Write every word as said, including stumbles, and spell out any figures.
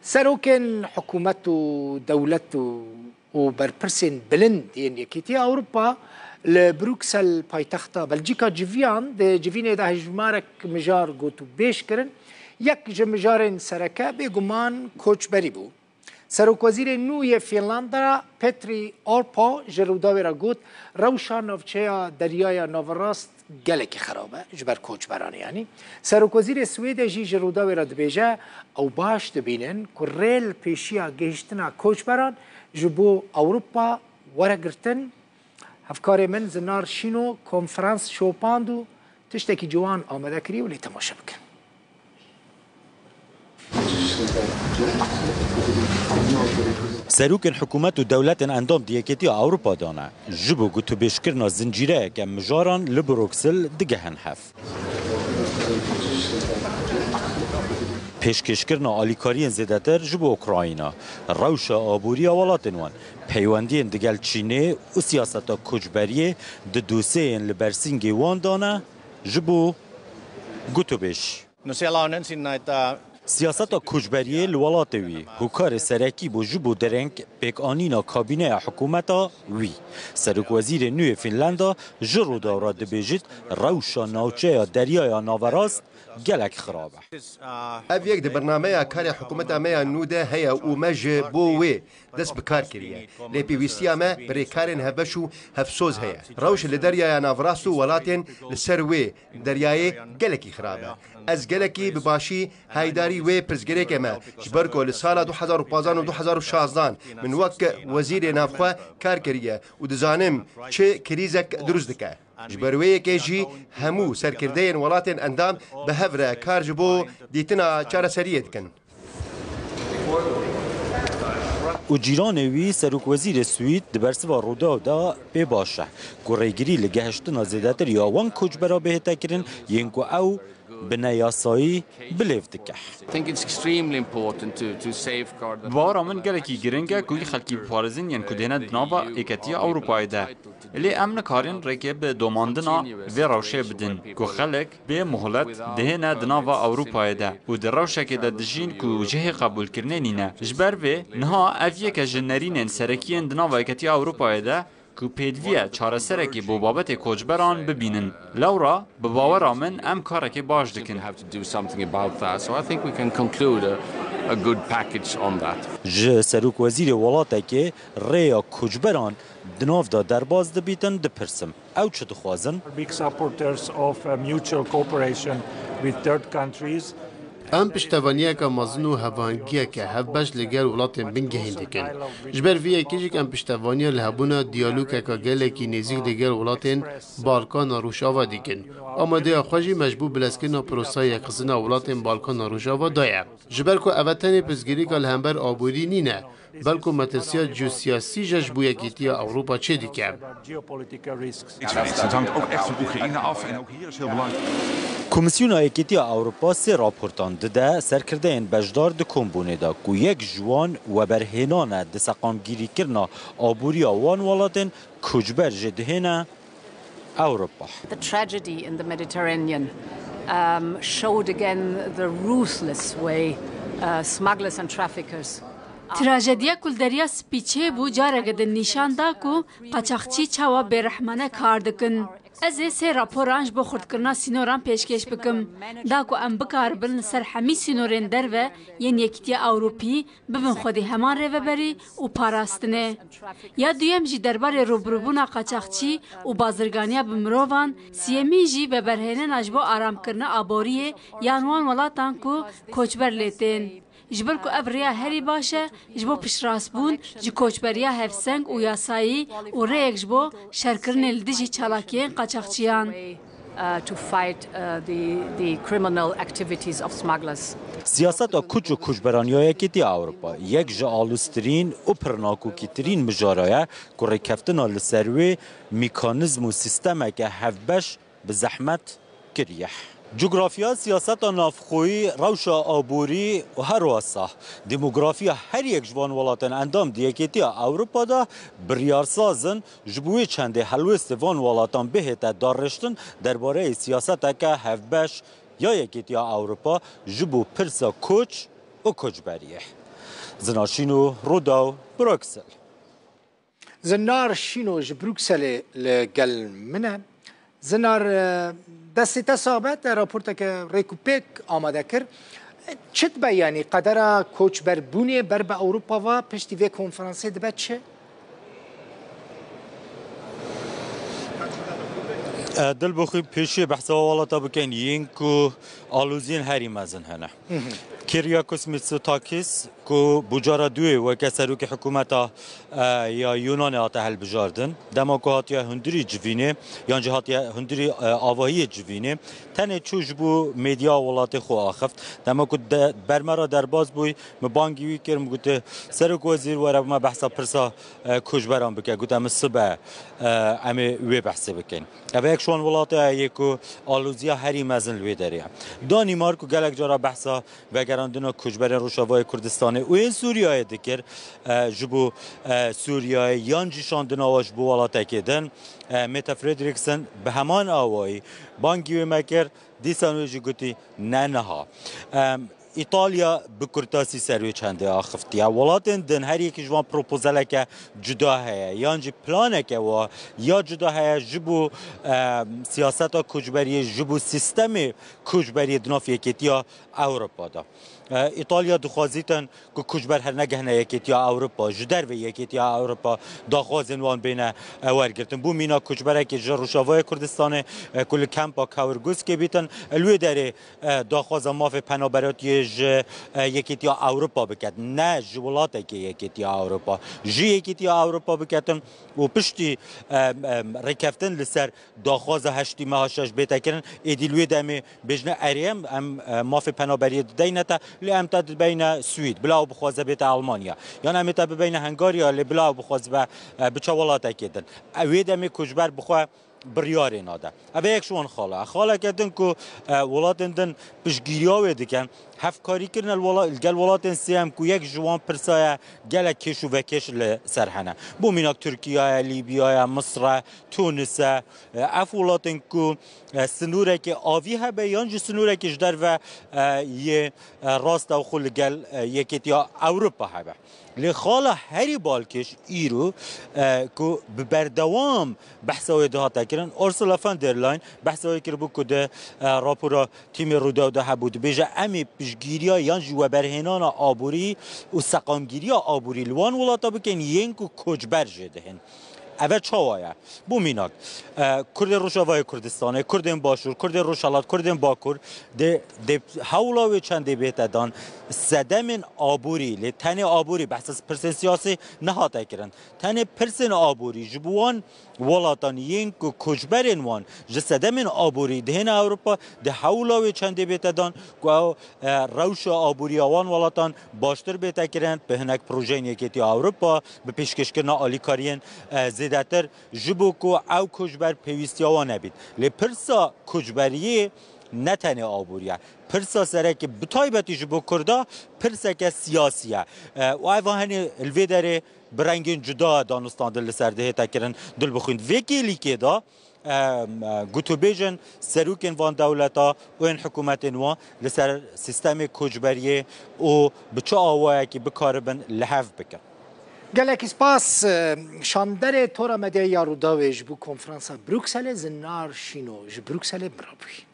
Serokên hikûmet û dewlet û, û berpirsên bilind yên Yekîtiya Ewropa li Bruksel, paytexta Belcîka civiyan. Di civînê de hejmarek mijar gotûbêj kirin. Yek ji mijarên sereke bêguman koçberî bû. Serokwezîrê nû yê Fînlanda, Petri Orpo, ji Rûdawê re got, rewşa navçeya Deryaya Naverast gelekî xerab e, ji ber koçberan e, yanî. Serokwezîrê Swêdê jî ji Rûdawê re dibêje, ew baş dibînin ku rê li pêşiya gihiştina koçberan ji bo Ewropa were girtin. Hevkarê min Zinar Şîno konferans şopand û tiştekî ciwan amade kiriye, wê lê temaşe bikin. Serokên hikûmet û dewletên endam di Yekêtiya Ewropa de ne. Ji bo gotûbêjkirina zincîreyeke mijaran li Bruksel digehin hev. Pêşkêşkirina alîkariyên zêdetir ji bo Ukrayna, rewşa aborî ya welatên wan, peywendiyên digel Çînê û siyaseta koçberiyê di dosiyeyên li bersîngê wan de ne ji bo gotûbêj. No se ala on ensin näitä. Siyaseta koçberiyê li welatê wî hokarê serekî bû ji bo dereng pêkanîna kabîneya hikûmeta wî. Serokwezîrê nû yê Fînlanda ji Rûdaw re dibêjit, rewşa navçeya Deryaya Naverast gelek xirab e. Ev yek di bernameya karê hikûmeta me ya nû de heye û me ji bo wê dest bi kar kiriye. Lê pêwîstiya me bi rêkarên hevbeş û hevsoz heye. Rewş li Deryaya Navrast û welatên li ser wê deryayê gelekî xirab e. Ez gelekî bi başî haydarî wê pirsgirêkê me, ji ber ku li sala du hezar û panzdan û du hezar û şazdan min wek wezîrê navxwe kar kiriye û dizanim çi krîzek dirust dike. Ji ber wê yekê jî hemû serkirdeyên welatên endam bi hev re kar ji bo dîtina çareseriyê dikin. Û cîranê wî, serokwezîrê Swîd, di bersiva Rûdaw de pê baş e ku rêgirî li gehiştina zêdetir ya wan koçbera bihête kirin, yên ku ew bi neyasayî bilêv dike. Bi bawera min gelekî giring e ku xelkî biparêzin yên ku dihêne di nava Yeketiya Ewropayê de. Lê em nikarin rêkê bi domandina vê rewşê bidin ku xelk bê muhlet dihêne di nava Ewropayê de û di rewşekê de dijîn ku cihê qebûlkirinê nîne. Ji ber vê, niha ev yek e ji nerînên serekî yên di nava Yeketiya Ewropayê de ku pêdiviye çareserekê bo babetê koçberan bibînin. Lewra, bi bawera min em karekê baş dikin. Have to do something about that. So I think we can conclude a, a good package on that. Ji serokwezîrê welatekê rêya koçberan di nav de derbas dibîtin, dipirsim, ew çi dixwazin? Big supporters of uh, mutual cooperation with third countries. Em piştevaniyeke mezin û hevangiyeke hevbeş li gel welatên bingehîn dikin. Ji ber vê yekê jî em piştevaniya li hebûna diyalogeke gelekî nêzîk li gel welatên Balkana Rojava dikin. Amadeya xwe jî me ji bo bilezkirina proseya yekxistina welatên Balkana Rojava daye. Ji ber ku ev tenê pirsgirêka li hember aborî nîne, belku metirsiya ciyosiyasî jî ji bo Yekîtiya Ewropa çêdike. Geopolitical risks. Het hangt ook echt van Oekraïne af en ook hier is heel belangrijk. Komîsyona Yekîtiya Ewropa sê raportan dide serkirdeyên beşdar di kombûnê de ku yek ji wan weberhênan e di seqamgîrîkirina aboriya wan welatên koçber jê dihêne Ewropa. The tragedy in the Mediterranean um, showed again the ruthless way uh, smugglers and traffickers Trajediya ku li Derya Spî çêbû, careke din nîşan da ku qaçaxçî çawa bêrehmane kar dikin. Ez ê sê raporan ji bo xurtkirina sînoran pêşkêş bikim, da ku em bikaribin li ser hemî sînorên derve yên Yekîtiya Ewropî bibin xwedî heman rêveberî û parastinê. Ya duyem jî derbarê rûbirûbûna qaçaxçî û bazirganiya bi mirovan, siyemîn jî veberhênena ji bo aramkirina aboriyê yan wan welatan ku koçber lê tên. Ji ber ku ev rêya herî baş e ji bo piştrastbûn ji koçberiya hevseng û yasayî û rêyek ji bo şerkirinê li dijî çalakiyên qaçaxçiyan. Uh, to fight uh, the, the criminal activities of smugglers. Siyaseta koç û koçberan ya Yekîtiya Ewropa yek ji aloztirîn û pirnakokîtirîn mijara ye ku rêkeftina li ser wê mekanîzm û sîstemeke hevbeş bi zehmet kiriye. Cografiya, siyaseta navxweyî, rewşa aborî û herwesa demografiya her yek ji van welatên endam di Yekêtiya Ewropa de biryar saz in, ji bo wê çendê helwêstê van welatan bihête darêştin derbareyê siyaseteke hevbeş ya Yekêtiya Ewropa ji bo pirsa koç û koçberiyê. Zinar Şîno, Rûdaw, Bruksel. Zinar Şîno ji Brukselê li gel min e. Zinar, e, destê te sax be, te raporteke rêk û pêk amade kir. Çi dibe, yanî qedera koçberbûnê ber bi Ewropa ve piştî vê konferansê dibe çi? E, Dilbixwîn, pêşiyê behsa welata bikin yên ku aloziyên herî mezin hene. Kyriakos Mitsotakis ku bucara duyê weke serokê hikûmeta, e, ya Yunanê hate hilbijardin, dema ku hatiye hundirî civînê, yan jî hatiye hundirî, e, avahiyê civînê, tenê çû ji bo medya welatê xwe axift. Dema ku de, ber me re derbas bûy, min bangî wî kir, min gote, Serok Wezîr, were bi me behsa pirsa, e, koçberan bike. Gote, min sibe, e, em ê wê behsê bikin. Ev yek ji wan welatê ye ku aloziya herî mezin li wê derê ye. Danîmark ku gelek cara behsa vegerandina koçberên Rojavayê Kurdistanê û yên Sûriyeyê dikir, e, ji bo, e, Sûriyeyê yan jî şandina wan ji bo welatekê din, e, Mette Frederiksen bi heman awayî bangî wê me kir, dîsan wê jî gotî ne niha. Em, Îtalya bi kurtasî ser wê çendê axiftiye. Welatên din her yekî ji wan propozeleke cuda heye, yan jî planeke wa ya cuda heye ji bo, em, siyaseta koçberiyê, ji bo sîstemê koçberiyê di nav Yekêtiya Ewropa de. E, Îtalya dixwazîtin ku koçber hernegihine Yekêtiya Ewropa, ji dervê Yekêtiya Ewropa daxwazên wan bêne, e, wergirtin. Bo mîna koçberekî ji Rojavayê Kurdistanê, e, ku li kempa Kawirguskê bîtin, li wê derê, e, daxwaza mafê penaberatiyê ji, e, Yekêtiya Ewropa biket. Ne ji welatekê Yekêtiya Ewropa. Ji Yekêtiya Ewropa biketin û piştî, e, e, rêkeftin li ser daxwaza heştî meha şeş bête kirin, êdî li wê demê bêjine erê em, em, e, mafê penaberiyê dideyne te, lê em te dibeyne Swîd, bila ew bixwaze bête Almanya. Yan em ê te bibeyne Hungarya, lê bila ew bixwaze be, e, biçe welatekê din. E, wê demê koçber bi xwe biryarê nade. Ev e yek ji wan xala. Xaleke din ku, e, welatên din piştgiriya wê dikin. Hevkarîkirine li wela-, li gel welatên sê em ku yek ji wan pirsa ye, gelek kêş û vekêş li ser hene. Bo mînak Tirkiye ye, Lîbya ye, Misir e, Tunis e. E, ev welatên ku, e, sinûrekê avî hebe yan jî sinûrekê ji derve, e, yê, e, rast ew xwe li gel, e, Yekêtiya Ewropa hebe. Lê xala herî balkêş îro, e, ku bi berdewam behsa wê dihate kirin, Ursula von der Leyen behsa wê kiribû ku di, e, rapora tîmê Rûdaw de hebû, dibêje, em ê piştgiriya yan jî weberhênana aborî û seqamgiriya aborî li wan welata bikin yên ku koçber jê dihên. Ev e çawa ye? Bo mînak, e, Kurdên Rojavayê Kurdistanê, Kurdên Başûr, Kurdên Rojhelat, Kurdên Bakur dê, dê hewla wê çendê bête dan sedemên aborî, lê tenê aborî, behsa pirsên siyasî nehate kirin. Tenê pirsên aborî ji bo wan welatan yên ku koçberên wan ji sedemên aborî dihêne Ewropa, dê hewla wê çendê bête dan ku ew, e, rewşa aboriya wan welatan baştir bête kirin, bi hinek projeyên Yekêtiya Ewropa, bi pêşkêşkirina alîkariyên, e, zêdetir, ji bo ku ew koçber pêwîstiya wan nebît. Lê pirsa koçberiyê ne tenê aborî ye. Pirsa sereke bi taybetî ji bo Kurda pirseke siyasî ye. E, û ev henê li vê derê bi rengên cuda danûstandin li ser dihête kirin. Dilbixwîn, vê kêlîkê de, em, e, gotûbêjên serokên van dewleta û yên hikûmetên wan li ser sîstemê koçberiyê û bi çi awayekî bikaribin li hev bikin. Gelekî spas, e, şanderê Tora Medyayê ya Rûdawê ji bo konferansa Brukselê, Zinar Şîno ji Brukselê bi re bûyî.